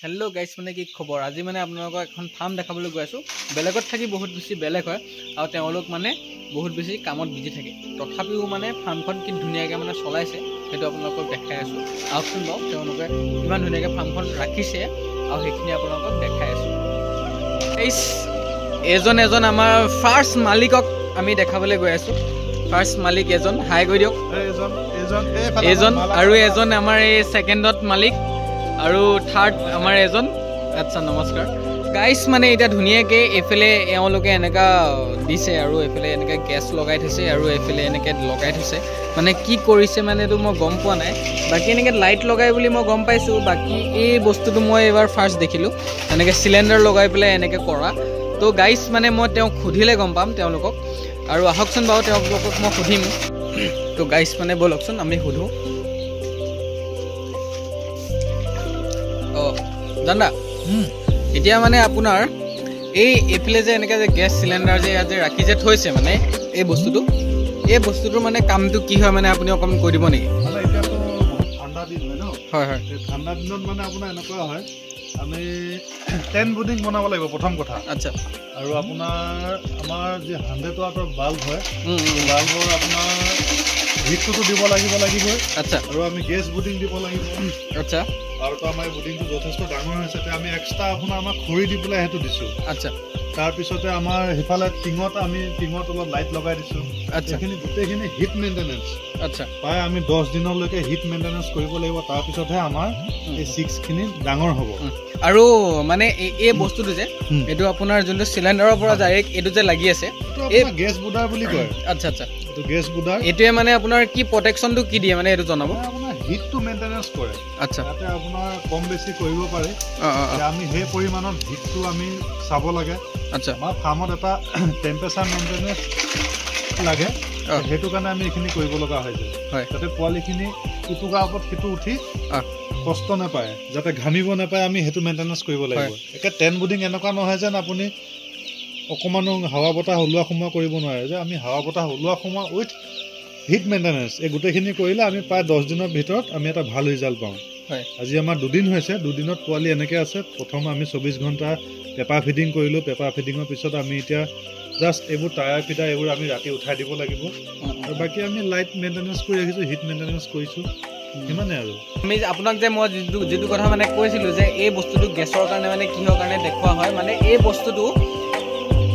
Hello' গাইছ, মানে কি খবৰ? আজি মানে আপোনালোকক এখন ফাৰ্ম দেখাবলৈ গৈ আছোঁ। বেলেগত থাকি বহুত বেছি বেলেগ হয় আৰু তেওঁলোক মানে বহুত বেছি কামত বিজি থাকে, তথাপিও মানে ফাৰ্মখন কি ধুনীয়াকৈ মানে চলাইছে সেইটো আপোনালোকক দেখাই আছোঁ। আহকচোন বাৰু, তেওঁলোকে ইমান ধুনীয়াকৈ ফাৰ্মখন ৰাখিছে আৰু সেইখিনি আপোনালোকক দেখাই আছোঁ। গাইছ, এজন এজন আমাৰ ফাৰ্ষ্ট মালিকক আমি দেখাবলৈ গৈ আছোঁ। ফাৰ্ষ্ট মালিক এজন, হাই কৈ দিয়ক। এজন আৰু এজন আমাৰ এই ছেকেণ্ডত মালিক আৰু থাৰ্ড আমাৰ এজন। আচ্ছা, নমস্কাৰ গাইছ। মানে এতিয়া ধুনীয়াকৈ এইফালে এওঁলোকে এনেকুৱা দিছে আৰু এইফালে এনেকৈ গেছ লগাই থৈছে আৰু এইফালে এনেকৈ লগাই থৈছে। মানে কি কৰিছে মানে এইটো মই গম পোৱা নাই। বাকী এনেকৈ লাইট লগাই বুলি মই গম পাইছোঁ। বাকী এই বস্তুটো মই এইবাৰ ফাৰ্ষ্ট দেখিলোঁ, এনেকৈ চিলিণ্ডাৰ লগাই পেলাই এনেকৈ কৰা। তো গাইছ, মানে মই তেওঁক সুধিলে গম পাম তেওঁলোকক। আৰু আহকচোন বাৰু, তেওঁলোকক মই সুধিম। তো গাইছ, মানে ব'লকচোন আমি সুধোঁ। অঁ জানা, এতিয়া মানে আপোনাৰ এই এইফালে যে এনেকৈ যে গেছ চিলিণ্ডাৰ যে ইয়াত যে ৰাখি যে থৈছে, মানে এই বস্তুটোৰ মানে কামটো কি হয় মানে আপুনি অকণমান কৈ দিব নেকি? মানে এতিয়াতো বহুত ঠাণ্ডা দিন হয় ন? হয় হয়। ঠাণ্ডা দিনত মানে আপোনাৰ এনেকুৱা হয়, আমি টেন বুডিং বনাব লাগিব প্ৰথম কথা। আচ্ছা। আৰু আপোনাৰ আমাৰ যি 100 ৱাটৰ বাল্ব হয়, বাল্বৰ আপোনাৰ হিটটোতো দিব লাগিবই। আচ্ছা। আৰু আমি গেছ বুডিং দিব লাগিব। আচ্ছা। আৰু তো আমাৰ বুডিংটো যথেষ্ট ডাঙৰ হৈছে, আমি এক্সট্ৰা আপোনাৰ আমাক খৰি দি পেলাই সেইটো দিছোঁ। আচ্ছা। তাৰপিছতে আমাৰ সিফালে টিঙত আমি টিঙৰ তলত লাইট লগাই দিছোঁ। আচ্ছা। এইখিনি গোটেইখিনি হিট মেইনটেনেঞ্চ। আচ্ছা। প্ৰায় আমি 10 দিনলৈকে হিট মেইনটেনেঞ্চ কৰিব লাগিব, তাৰপিছতহে আমাৰ এই চিক্সখিনি ডাঙৰ হ'ব। আৰু মানে এই বস্তুটো যে এইটো আপোনাৰ যোনটো চিলিণ্ডাৰৰ পৰা ডাইৰেক্ট এইটো যে লাগি আছে, এই গেছ বুডাৰ বুলি কয়। আচ্ছা আচ্ছা, এইটো গেছ বুডাৰ। এইটোৱে মানে আপোনাৰ কি প্ৰটেকশ্যনটো কি দিয়ে মানে এইটো জনাব? আপোনাৰ হিটটো মেইনটেনেঞ্চ কৰে। আচ্ছা। যাতে আপোনাৰ কম বেছি কৰিব পাৰে, আমি সেই পৰিমাণত হিটটো আমি চাব লাগে। আচ্ছা। আমাৰ ফাৰ্মত এটা টেম্পাৰেচাৰ মেইনটেনেঞ্চ লাগে, সেইটো কাৰণে আমি এইখিনি কৰিব লগা হৈছে। যাতে পোৱালিখিনি ইটো গাৰ ওপৰত সিটো উঠি কষ্ট নাপায়, যাতে ঘামিব নাপায়, আমি সেইটো মেইনটেনেঞ্চ কৰিব লাগিব। একে টেন বুডিং এনেকুৱা নহয় যেন আপুনি অকণমানো হাৱা বতাহ ওলোৱা সোমোৱা কৰিব নোৱাৰে, যে আমি হাৱা বতাহ ওলোৱা সোমোৱা উইথ হিট মেইনটেনেঞ্চ এই গোটেইখিনি কৰিলে আমি প্ৰায় 10 দিনৰ ভিতৰত আমি এটা ভাল ৰিজাল্ট পাওঁ। আজি আমাৰ দুদিন হৈছে, দুদিনত পোৱালি এনেকৈ আছে। প্ৰথম আমি 24 ঘণ্টা পেপাৰ ফিডিং কৰিলোঁ। পেপাৰ ফিডিঙৰ পিছত আমি এতিয়া জাষ্ট এইবোৰ টায়াৰ ফিটাৰ এইবোৰ আমি ৰাতি উঠাই দিব লাগিব। আৰু বাকী আমি লাইট মেইনটেনেঞ্চ কৰি ৰাখিছোঁ, হিট মেইনটেনেঞ্চ কৰিছোঁ, সিমানে। আৰু আমি আপোনাক যে মই যিটো কথা মানে কৈছিলোঁ যে এই বস্তুটো গেছৰ কাৰণে মানে কিহৰ কাৰণে দেখুওৱা হয়, মানে এই বস্তুটো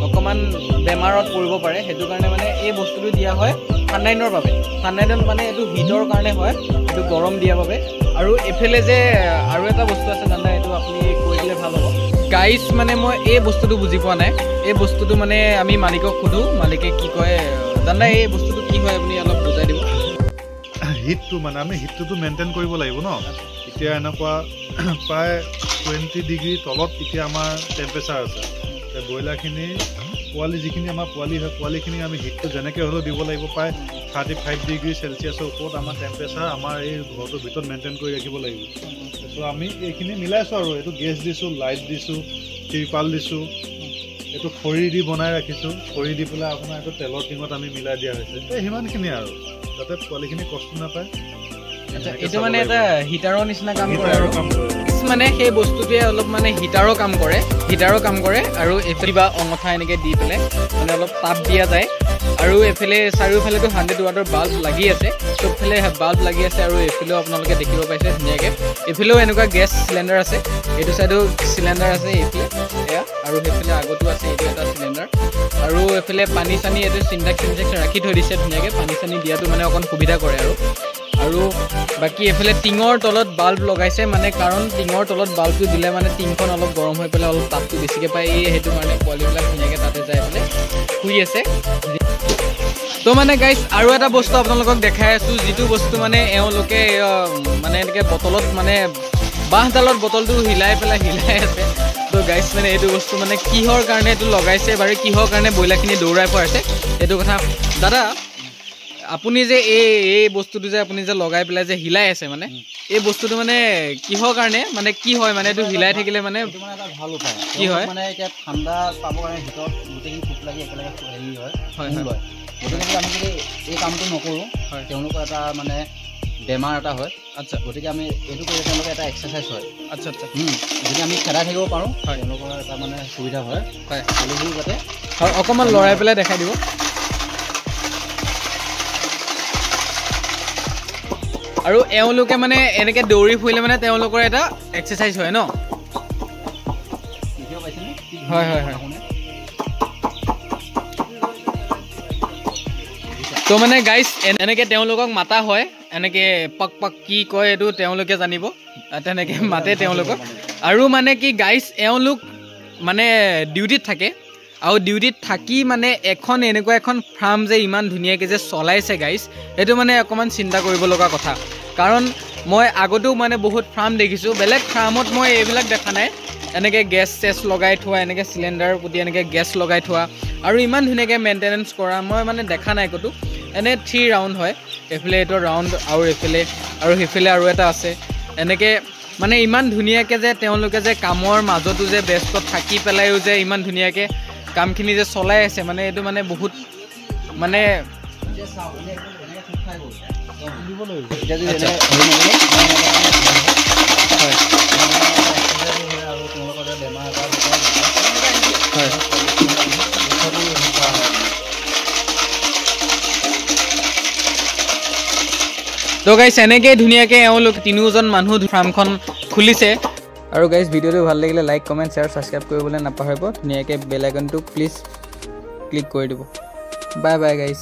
অকণমান বেমাৰত পৰিব পাৰে, সেইটো কাৰণে মানে এই বস্তুটো দিয়া হয় ঠাণ্ডা দিনৰ বাবে। ঠাণ্ডা দিনত মানে এইটো হিটৰ কাৰণে হয়, এইটো গৰম দিয়াৰ বাবে। আৰু এইফালে যে আৰু এটা বস্তু আছে জানা, এইটো আপুনি কৈ দিলে ভাল হ'ব। গাইছ, মানে মই এই বস্তুটো বুজি পোৱা নাই। এই বস্তুটো মানে আমি মালিকক সোধোঁ, মালিকে কি কয়। জানা, এই বস্তুটো কি হয় আপুনি অলপ বুজাই দিব? হিটটো মানে আমি হিটটোতো মেইনটেইন কৰিব লাগিব ন। এতিয়া এনেকুৱা প্ৰায় 20 ডিগ্ৰী তলত এতিয়া আমাৰ টেম্পাৰেচাৰ আছে। ব্ৰইলাৰখিনি পোৱালি যিখিনি আমাৰ পোৱালি হয়, পোৱালিখিনি আমি হিটটো যেনেকৈ হ'লেও দিব লাগিব। প্ৰায় 35 ডিগ্ৰী চেলচিয়াছৰ ওপৰত আমাৰ টেম্পাৰেচাৰ আমাৰ এই ঘৰটোৰ ভিতৰত মেইনটেইন কৰি ৰাখিব লাগিব। ত' আমি এইখিনি মিলাইছোঁ আৰু এইটো গেছ দিছোঁ, লাইট দিছোঁ, তিৰপাল দিছোঁ, এইটো খৰি দি বনাই ৰাখিছোঁ। খৰি দি পেলাই আপোনাৰ এইটো তেলৰ টিঙত আমি মিলাই দিয়া হৈছে। এই সিমানখিনিয়ে আৰু, যাতে পোৱালিখিনি কষ্ট নাপায়। আচ্ছা, এইটো মানে এটা হিটাৰৰ নিচিনা কাম কৰে আৰু মানে সেই বস্তুটোৱে অলপ মানে হিটাৰৰ কাম কৰে, আৰু এইফালে বা অঙঠা এনেকৈ দি পেলাই মানে অলপ তাপ দিয়া যায়। আৰু এইফালে চাৰিওফালেতো 100 ৱাটৰ বাল্ব লাগি আছে, চবফালে বাল্ব লাগি আছে। আৰু এইফালেও আপোনালোকে দেখিব পাইছে ধুনীয়াকৈ, এইফালেও এনেকুৱা গেছ চিলিণ্ডাৰ আছে, এইটো চাইডেও চিলিণ্ডাৰ আছে এইফালে এয়া, আৰু সেইফালে আগতো আছে এইটো এটা চিলিণ্ডাৰ। আৰু এইফালে পানী চানী এইটো চিনটেক্স ৰাখি থৈ দিছে ধুনীয়াকৈ, পানী চানী দিয়াটো মানে অকণ সুবিধা কৰে। আৰু বাকী এইফালে টিঙৰ তলত বাল্ব লগাইছে, মানে কাৰণ টিঙৰ তলত বাল্বটো দিলে মানে টিংখন অলপ গৰম হৈ পেলাই অলপ তাপটো বেছিকৈ পায়, এই সেইটো কাৰণে পোৱালিবিলাক ধুনীয়াকৈ তাতে যাই পেলাই শুই আছে। তো মানে গাইছ, আৰু এটা বস্তু আপোনালোকক দেখাই আছোঁ, যিটো বস্তু মানে এওঁলোকে মানে এনেকৈ বটলত মানে বাঁহডালত বটলটো হিলাই পেলাই হিলাই আছে। তো গাইছ, মানে এইটো বস্তু মানে কিহৰ কাৰণে এইটো লগাইছে বাৰু, কিহৰ কাৰণে ব্ৰইলাৰখিনি দৌৰাই ফুৰাইছে এইটো কথা। দাদা, আপুনি যে এই বস্তুটো যে আপুনি যে লগাই পেলাই যে হিলাই আছে, মানে এই বস্তুটো মানে কিহৰ কাৰণে, মানে কি হয় মানে এইটো হিলাই থাকিলে মানে এটা ভাল উপায় কি হয়? মানে এতিয়া ঠাণ্ডা পাবৰ কাৰণে ভিতৰত গোটেইখিনি থোপ লাগি একেলগে হেৰি হয়, গতিকে আমি যদি এই কামটো নকৰোঁ, তেওঁলোকৰ এটা মানে বেমাৰ এটা হয়। আচ্ছা, গতিকে আমি এইটো কৰিলে তেওঁলোকৰ এটা এক্সাৰচাইজ হয়। আচ্ছা আচ্ছা, যদি আমি খেদাই থাকিব পাৰোঁ তেওঁলোকৰ এটা মানে সুবিধা হয়। হয়, পোৱালিবোৰ যাতে হয় অকণমান লৰাই পেলাই দেখাই দিব। আৰু এওঁলোকে মানে এনেকৈ দৌৰি ফুৰিলে মানে তেওঁলোকৰ এটা এক্সাৰচাইজ হয় ন? হয় হয় হয়। তো মানে গাইজ এনেকৈ তেওঁলোকক মাতা হয়, এনেকৈ পাক পাক কি কয় এইটো তেওঁলোকে জানিব, তেনেকৈ মাতে তেওঁলোকক। আৰু মানে কি গাইজ, এওঁলোক মানে ডিউটিত থাকে আৰু ডিউটিত থাকি মানে এখন এনেকুৱা এখন ফাৰ্ম যে ইমান ধুনীয়াকৈ যে চলাইছে গাইজ, সেইটো মানে অকণমান চিন্তা কৰিব লগা কথা। কাৰণ মই আগতেও মানে বহুত ফাৰ্ম দেখিছোঁ, বেলেগ ফাৰ্মত মই এইবিলাক দেখা নাই, এনেকৈ গেছ চেছ লগাই থোৱা, এনেকৈ চিলিণ্ডাৰৰ প্ৰতি এনেকৈ গেছ লগাই থোৱা আৰু ইমান ধুনীয়াকৈ মেইনটেনেঞ্চ কৰা মই মানে দেখা নাই ক'তো। এনে 3 ৰাউণ্ড হয়, এইফালে এইটো ৰাউণ্ড আৰু এইফালে আৰু সেইফালে আৰু এটা আছে। এনেকৈ মানে ইমান ধুনীয়াকৈ যে তেওঁলোকে যে কামৰ মাজতো যে ব্যস্ত থাকি পেলাইও যে ইমান ধুনীয়াকৈ কামখিনি যে চলাই আছে, মানে এইটো মানে বহুত মানে হয়। তো গাইজ এনেকেই ধুনীয়াকৈ এওঁলোক তিনিওজন মানুহ ফাৰ্মখন খুলিছে। আৰু গাইজ ভিডিঅ'টো ভাল লাগিলে লাইক, কমেণ্ট, শ্বেয়াৰ, ছাবস্ক্ৰাইব কৰিবলৈ নাপাহৰিব। ধুনীয়াকৈ বেল আইকনটো প্লিজ ক্লিক কৰি দিব। Bye bye guys.